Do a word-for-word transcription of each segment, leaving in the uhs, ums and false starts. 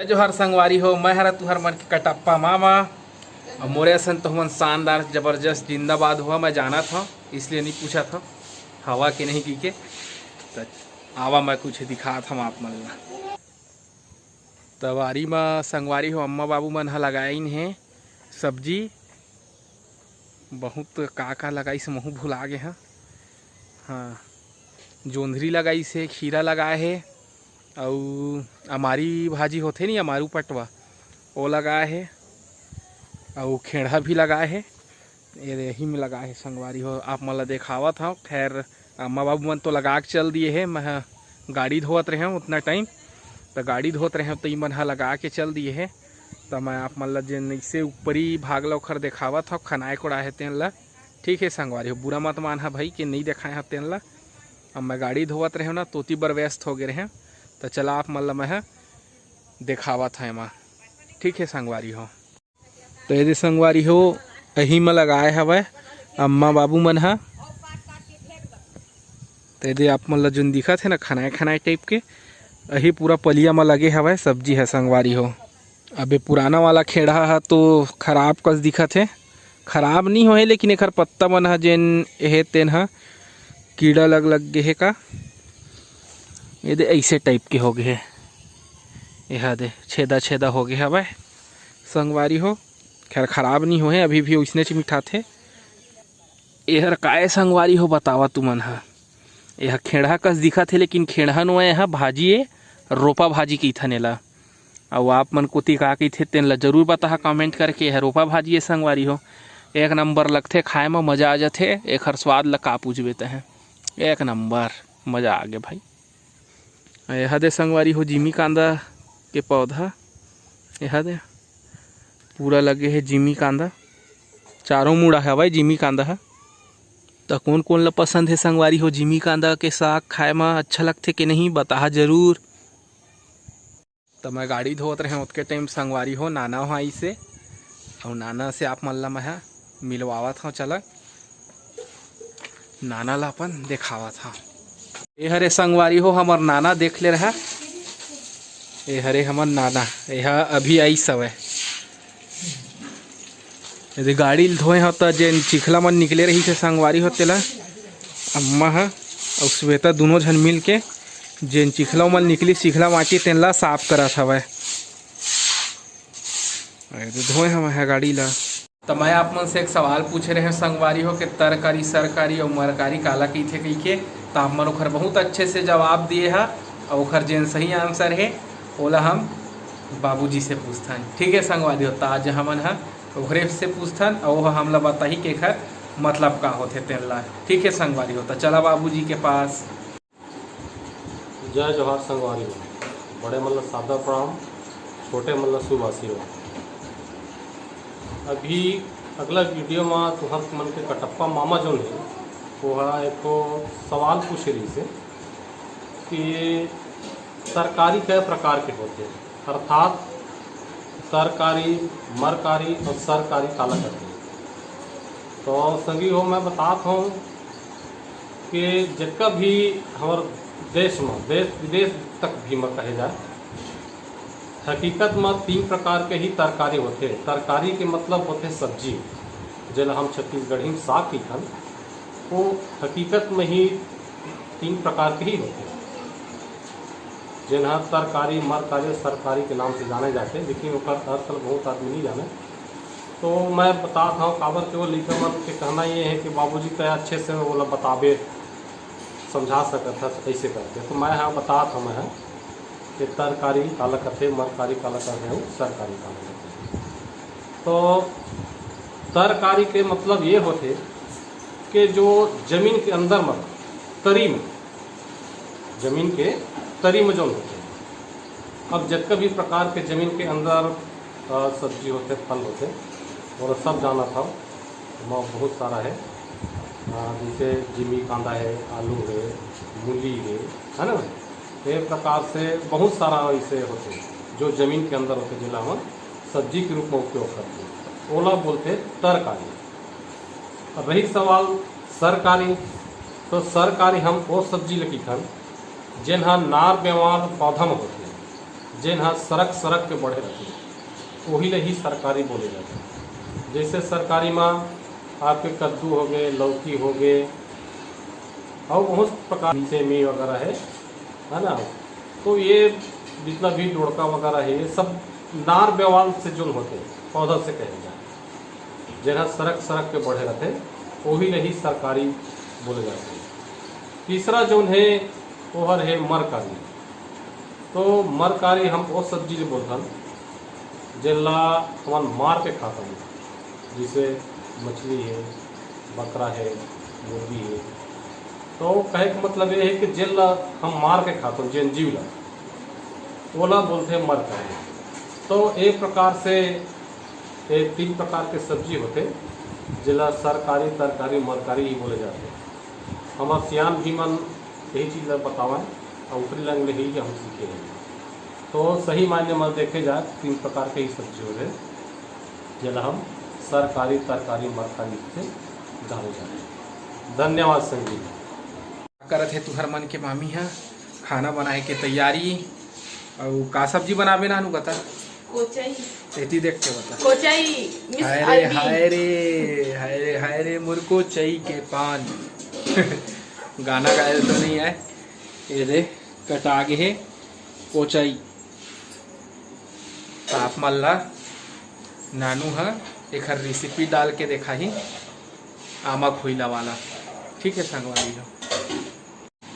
जय जोहार संगवारी हो, मैं हरा तुहर मन के कटप्पा मामा। अब मोरे असन तो हमन शानदार, जबरदस्त, जिंदाबाद हुआ, मैं जानत हव, इसलिए नहीं पूछत हव हवा के नहीं की के। त आवा, मैं कुछ दिखात हव आप मन ला। त बारी म संगवारी हो, अम्मा बाबू मन ह लगाइन हे सब्जी, बहुत का का लगाइस, महू भुला गे हव। हाँ, जोंधरी लगाइस हे, खीरा लगाए हे, अउ अमारी भाजी होथे नी, अमारू पटवा, वो लगाए हे, अउ खेड़हा भी लगाए हे। ये दे, यही में लगाए हे संगवारी हो, आप मन ला देखावत हव। खैर, अम्मा बाबू मन तो लगा के चल दिए हे, मैं ह गाड़ी धोवत रहेंव उतना टाइम, त गाड़ी धोत रहेंव त ई मन ह लगा के चल दिए हे। त मैं आप मन ला जेन इसे ऊपरी भाग ला ओखर देखावत हव, खनाए कोड़ाए हे तेन ला। ठीक हे संगवारी हो, बुरा मत मानहा भाई कि नहीं देखाए हव तेन ला। अब मैं गाड़ी धोवत रहेंव ना, तोती बर व्यस्त हो गे रहेंव। त चला आप मन ला मैं ह देखावत हव एमा। ठीक हे संगवारी हो। त एदे संगवारी हो, अही म लगाए हवय अम्मा बाबू मन ह। त एदे आप मन ल जोन दिखत हे ना, खनाए खनाए टाइप के, अही पूरा पलिया म लगे हवय सब्जी ह संगवारी हो। अबे पुराना वाला खेड़हा ह तो खराब कस दिखत हे, खराब नी होए, लेकिन एखर पत्ता मन ह जेन हे तेन ह कीड़ा लग लग गे हे का, एदे ऐसे टाइप के हो गे हे। एहा दे छेदा छेदा हो गे हवय संगवारी हो। खैर, खराब नी होए, अभी भी ओइसनेच मिठाथे। एहर काय संगवारी हो, बतावा तुमन ह। एह खेड़हा कस दिखत हे, लेकिन खेड़हा नोए, एह भाजी ए, रोपा भाजी कहिथन एला। अउ आप मन कोती का कहिथे, तेन ल जरूर बताहा comment करके। एह रोपा भाजी ए संगवारी हो, एक नंबर लगथे, खाए म मजा आ जथे। एखर स्वाद ल का पूछबे तहे, एक नंबर मजा आ गे भाई। एहा दे संगवारी हो, जिमी कांदा के पौधा, एहा दे पूरा लगे हे जिमी कांदा, चारों मुड़ा हवय जिमी कांदा ह। त कोन कोन ल पसंद हे संगवारी हो, जिमी कांदा के साग खाए म अच्छा लगथे के नहीं, बताहा जरूर। त मैं गाड़ी धोवत रहेंव, ओतके टाइम संगवारी हो नाना ह आइस हे, अउ नाना से आप मन ला मैं ह मिलवावत हव। चला, नाना ला अपन देखावत हव। ए हरे संगवारी हो, हमर नाना, देख ले रहा, ए हरे हमर नाना, एहा अभी आइस हवय। यदि गाड़ी ल धोए हव, त जेन चिखला मन निकले रहिस हे संगवारी हो, तेला अम्मा ह अउ श्वेता दूनों झन मिल के जेन चिखला मन निकली, चिखला माटी, तेन ला साफ करत हवय। अरे, तो धोए हवय ह गाड़ी ला। त मैं आप मन से एक सवाल पूछे रहेंव संगवारी हो के तरकारी, सरकारी अउ मरकारी काला कहिथे कहिके, त आप मन ओखर बहुत अच्छे से जवाब दिए हा, अउ ओखर जेन सही answer हे, ओला हम बाबूजी से पूछथन। ठीक हे संगवारी हो, त आज हमन ह ओकरे से पूछथन, अउ ओह हमला बताही के एखर मतलब का होथे तेन ला। ठीक हे संगवारी हो, त चला बाबूजी के पास। जय जोहार संगवारी हो, बड़े मन ला सादर प्रणाम, छोटे मन ला शुभ आशीर्वाद। अभी अगला video मा तुहर मन के कटप्पा मामा जोन हे, वो हा एक ठो सवाल पूछे रहिस हे कि तरकारी कै प्रकार के होथे, अर्थात तरकारी, मरकारी अउ सरकारी काला कथे। तो संगी हो, मैं बतात हूँ कि जितना भी हमारे देश में, देश विदेश तक भी में कहे जाए, हकीकत में तीन प्रकार के ही तरकारी होते हैं। तरकारी के मतलब होते सब्जी, जेला हम छत्तीसगढ़ी में साग कहिथन, वो हकीकत में ही तीन प्रकार के ही होते हैं, जेन हर तरकारी, मरकारी, सरकारी के नाम से जाने जाते, लेकिन ओकर अर्थ ल बहुत आदमी नहीं जाने। तो मैं बतात हूँ, काबर के वो लइका मन के कहना ये है कि बाबूजी तो अच्छे से ओला बताबे, समझा सकत हस, ऐसे करके। तो मैं हाँ बतात हूँ, मैं हाँ कि तरकारी काला कथे, मरकारी काला कथे, अउ सरकारी काला कथे। तो तरकारी के मतलब ये होते कि जो जमीन के अंदर में, तरी में, जमीन के तरी में जोन होते, अब जतका भी प्रकार के जमीन के अंदर, अ, सब्जी होते, फल होते, और सब जानत हव, ओमा बहुत सारा है। अ, जैसे जिमी कांदा है, आलू है, मूली है, है ना? ये प्रकार से बहुत सारा ऐसे होते, जो जमीन के अंदर होते, जेला हम सब्जी के रूप में उपयोग करते, ओला बोलते तरकारी। अब रही सवाल सरकारी, तो सरकारी हम वो सब्जी ल कहिथन, जेन ह नार बेमार पौधा में होथे। जेन ह सरक सरक के बढ़े रथे, ओही ल ही सरकारी बोले जाथे। जैसे सरकारी म आपके कद्दू हो गए, लौकी हो गए, और बहुत प्रकार, सेमी वगैरह है, है ना। तो ये जितना भी डोड़का वगैरह है, ये सब नार बेवाल से जो होते हैं, पौधा से कहे जाए, जेन ह सरक सरक के बढ़े रथे, ओही ल ही सरकारी बोले जाथे। तीसरा जोन है, वो हर है मरकारी। तो मरकारी हम वो सब्जी ल बोलथन, जेला हमन मार के खाथन, जैसे मछली है, बकरा है, मुर्गी है। तो कहे के मतलब ये है कि जेला हम मार के खाथन, जेन जीव ला, ओला बोलथे मरकारी। तो एक प्रकार से ये तीन प्रकार के सब्जी होथे, जेला सरकारी, तरकारी, मरकारी ही बोले जाथे। हमर सियान भी मन यही चीज ला बतावन, और ओकरे लंग ले ही हम सीखे हैं। तो सही मायने में देखे जाए, तीन प्रकार के ही सब्जी होथे, जेला हम सरकारी, तरकारी, मरकारी से जाने जाथे। धन्यवाद संगी। करत हे तुहर मन के मामी ह खाना बनाए के तैयारी। अउ का सब्जी बनाबे नानू, बता। कोचई। एती देख के बता। कोचई, मिस हाय रे, अरबी। हाय रे, हाय रे, हाय रे, मोर कोचई के पान। गाना गायल तो नहीं आय। ये दे, कटा गे हे कोचई। त आप मन ला नानू ह एखर रेसिपी डाल के देखाही, आमा खोइला वाला। ठीक है संगवारी हो।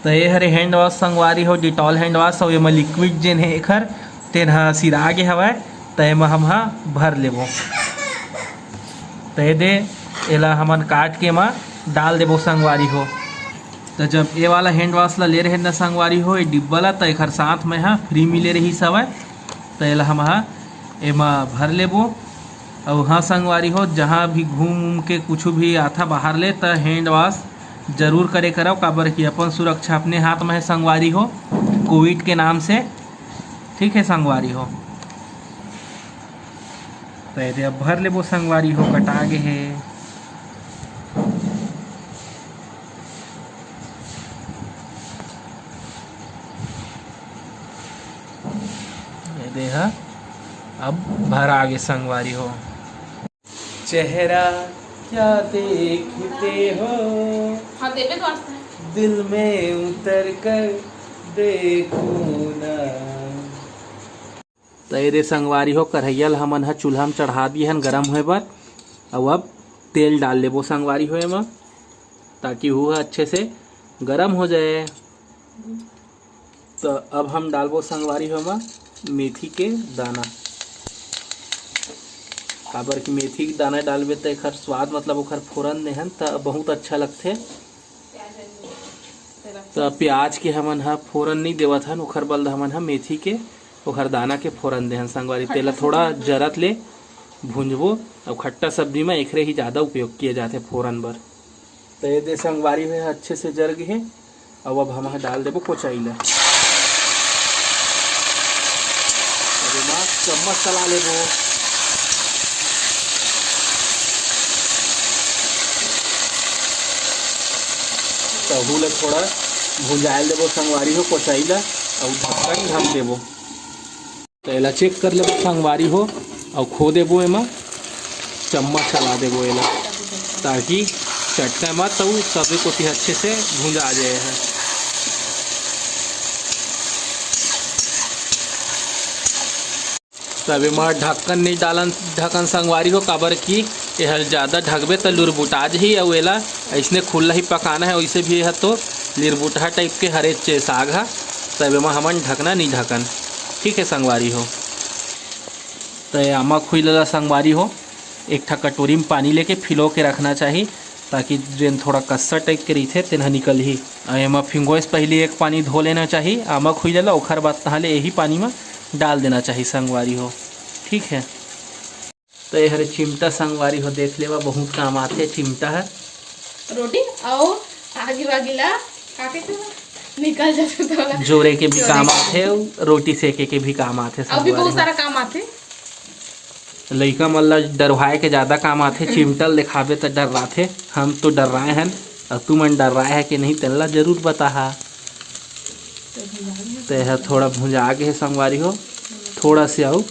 त ये हरे हैंड वॉश संगवारी हो, डिटॉल हैंड वॉश, अउ एमा लिक्विड जेन हे एखर, तेन ह सिरा गे हवय। त एमा हम ह भर लेबो। त ये दे, एला हमन काट के एमा डाल देबो संगवारी हो। त जब ये वाला हैंड वॉश ला ले रहे न संगवारी हो, ये डिब्बा ला, त एखर साथ में ह फ्री मिले रहिस हवय। त एला हम ह एमा भर लेबो। अउ हाँ संगवारी हो, जहाँ भी घूम उम के कुछ भी आथा बाहर ले, त हैंड वॉश जरूर करे करव, काबर कि अपन सुरक्षा अपने हाथ में है संगवारी हो, कोविड के नाम से। ठीक है संगवारी हो, त एदे अब भर लेबो संगवारी हो, कटा गे हे। ये दे हा, अब भर आगे संगवारी हो। चेहरा क्या देखते हो, हाँ, देवे तो आस्था है। दिल में उतर कर देखो ना। त ये दे संगवारी हो, कढ़ैया ल हमन ह चूल्हा म चढ़ा दिए हन गरम होए बर। अउ अब तेल डाल लेबो संगवारी हो एमा, ताकि वो ह अच्छे से गरम हो जाए। त अब हम डालबो संगवारी हो एमा मेथी के दाना, काबर कि मेथी के दाना डालबे त एखर स्वाद, मतलब ओखर फोरन देहन त बहुत अच्छा लगथे। त प्याज के हमन ह फोरन नइ देवत हन, ओखर बलद हमन ह मेथी के, ओखर दाना के फोरन देहन संगवारी। तेला थोड़ा जरत ले भूंजबो। अउ खट्टा सब्जी म एखरे ही ज्यादा उपयोग किए जाथे फोरन बर। त ये दे संगवारी हो, अच्छे से जर गे हे। अउ अब हम ह डाल देबो कोचाई ला। अब एमा चम्मच चला लेबो। तहू ला थोड़ा भुंजायल देबो संगवारी हो कोचाई ला, अउ ढक्कन ढक देबो। त एला चेक कर लेबो संगवारी हो, अउ खो देबो एमा, चम्मच चला देबो एला, ताकि चटका मत, अउ सबे कोती अच्छे से भुंजा जाए है। तब एमा ढक्कन नहीं डालन, ढक्कन संगवारी हो, काबर कि एहर ज्यादा ढकबे त लुरबुटा जही, अउ एला अइसने खुल्ला ही पकाना है। वैसे भी एहर तो लिरबुटहा टाइप के हरे चे साग हा, तब एमा हमन ढकना नहीं ढकन। ठीक है संगवारी हो, त ये आमा खुइला ला संगवारी हो, एक ठा कटोरी में पानी लेके फिलो के रखना चाही, ताकि जेन थोड़ा कस्सा टाइप के रहिथे, तेन ह निकलही। अउ एमा फिंगोए से पहिली एक पानी धो लेना चाही आमा खुइला ला, ओखर बाद तहाँ ले यही पानी म डाल देना चाही संगवारी हो। ठीक है, त ये हरे चिमटा संगवारी हो, देख लेवा, बहुत काम आथे चिमटा ह। रोटी अउ आगी वागी ला काटे के निकल जाथे, तो ला जोरे के भी जोरे काम के। आथे अउ रोटी सेके के भी काम आथे अउ भी संगवारी बहुत हो। सारा काम आथे। लइका मन ला डरवाए के ज्यादा काम आथे, चिमटा ल देखाबे त डर्राथे। हम तो डर्राए हन, अउ तुमन डर्राए है कि नहीं, तेन ला जरूर बताहा। त ये ह थोड़ा भुंजा गे हे संगवारी हो, थोड़ा से अउ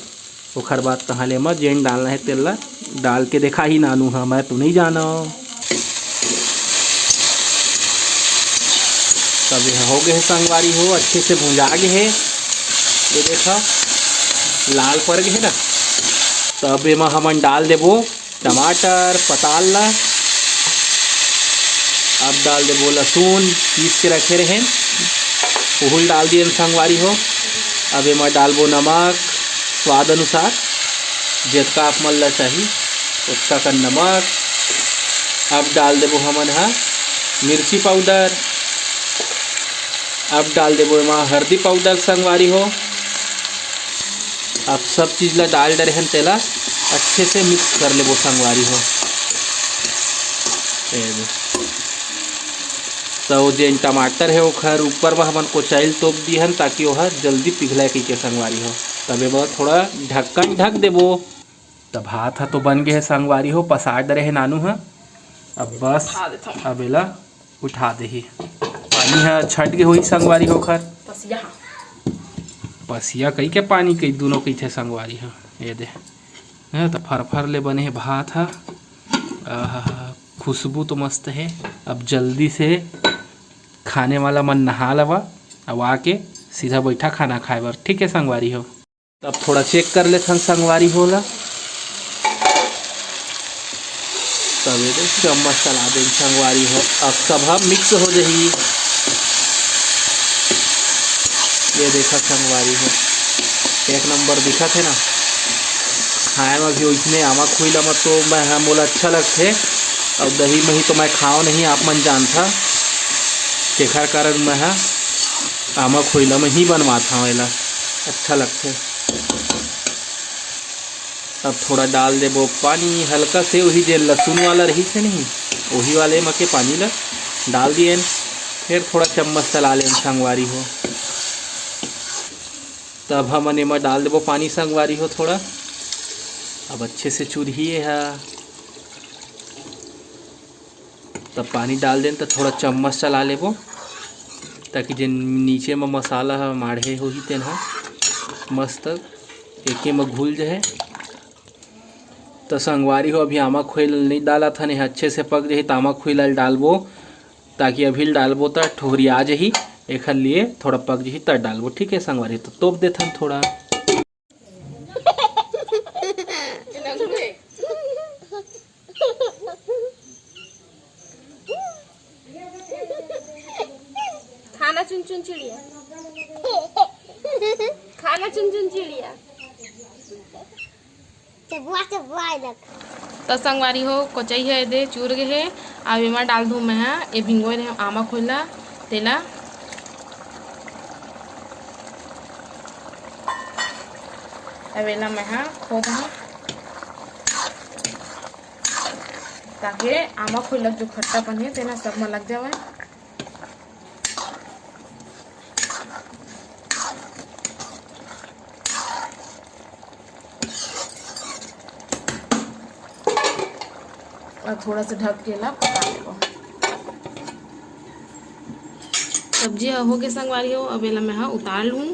ओखर बाद तहाँ ले एमा जेन डालना हे तेल ला डाल के देखा ही नानू ह, मैं तो नहीं जानो। तब यह हो गए हे संगवारी हो, अच्छे से भुंजा गए हे। ये देखा लाल पड़ गए हे ना। तब एमा हमन डाल देबो टमाटर पताल ला। अब डाल देबो लहसुन पीस के रखे रहेन, ओहू ल डाल दियन संगवारी हो। अब एमा डालबो नमक स्वाद अनुसार, जतका आप मन ला चाही ओतका कन नमक। अब डाल देबो हमन हा मिर्ची पाउडर, अब डाल देबो एमा हरदी पाउडर संगवारी हो। अब सब चीज ला डाल डरे हन, तेला अच्छे से मिक्स कर लेबो संगवारी हो। ये दे। तो जेन टमाटर हे ओखर ऊपर म हमन कोचाइल तोप दिहन ताकि ओहर जल्दी पिघलय कहिके संगवारी हो। तब एमा थोड़ा ढक्कन ढक देबो। तब भात ह तो बन गे हे संगवारी हो, पसार डरे हे नानू ह। अब बस उठा देथन। अब एला उठा देही। पानी ह छट गे होही संगवारी हो ओखर। पसिया ह। पसिया कही के पानी कही दुनों कहिथे संगवारी ह। ये दे। हे त फरफर ले बने हे भात ह। आहा, खुशबू तो मस्त हे। अब जल्दी से खाने वाला मन नहा लवा, अब आके सीधा बैठा खाना खाए बर, ठीक है संगवारी हो। तब थोड़ा चेक कर लेथन संगवारी हो ला। तब ये दे चम्मच चला दे संगवारी हो, अब सब ह मिक्स हो जाही। ये देखा संगवारी हो, एक नंबर दिखत हे ना। खाए में भी ओइसने आमा खोइला में तो मैं ह, मोला अच्छा लगथे। और दही मही तो मैं खाओ नहीं, आप मन जानथा, तेखर कारण मैं ह आमा खोइला में ही बनवात हव एला, अच्छा लगथे। अब थोड़ा डाल देबो पानी हल्का से, वही जे लहसुन वाला रही थे नहीं, वही वाले म के पानी ला डाल दिए। फिर थोड़ा चम्मच चला लेन संगवारी हो। तब हमन एमा डाल देबो पानी संगवारी हो थोड़ा। अब अच्छे से चुरही एहा। तब पानी डाल देन त थोड़ा चम्मच चला लेबो, ताकि जेन नीचे म मसाला ह माढ़े होही तेन ह मस्त एके म घुल जाए। त संगवारी हो, अभी आमा खोइला ल नइ डालत हन, एह अच्छे से पक जाही त आमा खोइला ल डालबो, ताकि अभी ल डालबो त ठोहरिया जाही, एखर लिए थोड़ा पक जाही त डालबो। ठीक है संगवारी, तो तोप देथन थोड़ा। खाना चुन चुन चिड़िया, खाना चुन चुन चिड़िया। चबुआ, चबुआ, ए देख। त संगवारी हो, कोचई हे दे चूर गे हे। अब एमा डाल दूँ मैं ह, ए भिंगोए रहे आमा खोइला, तेला। अब एला मैं ह खो दूँ, ताकि आमा खोइला जो खट्टापन हे, तेना सब म लग जावय। और थोड़ा सा ढक के ला पका लेबो। सब्जी ह होगे संगवारी हो, अब एला मैं ह उतार लूँ।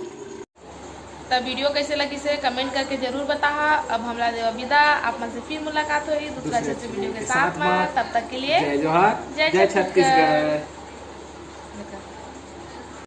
त वीडियो कैसे लगिस हे, कमेंट करके जरूर बताहा। अब हमला देवा विदा, आप मन से फिर मुलाकात होही दूसरा अच्छे अच्छे वीडियो के साथ में। तब तक के लिए जय जोहार, जय जय छत्तीसगढ़। छत्तीसगढ़।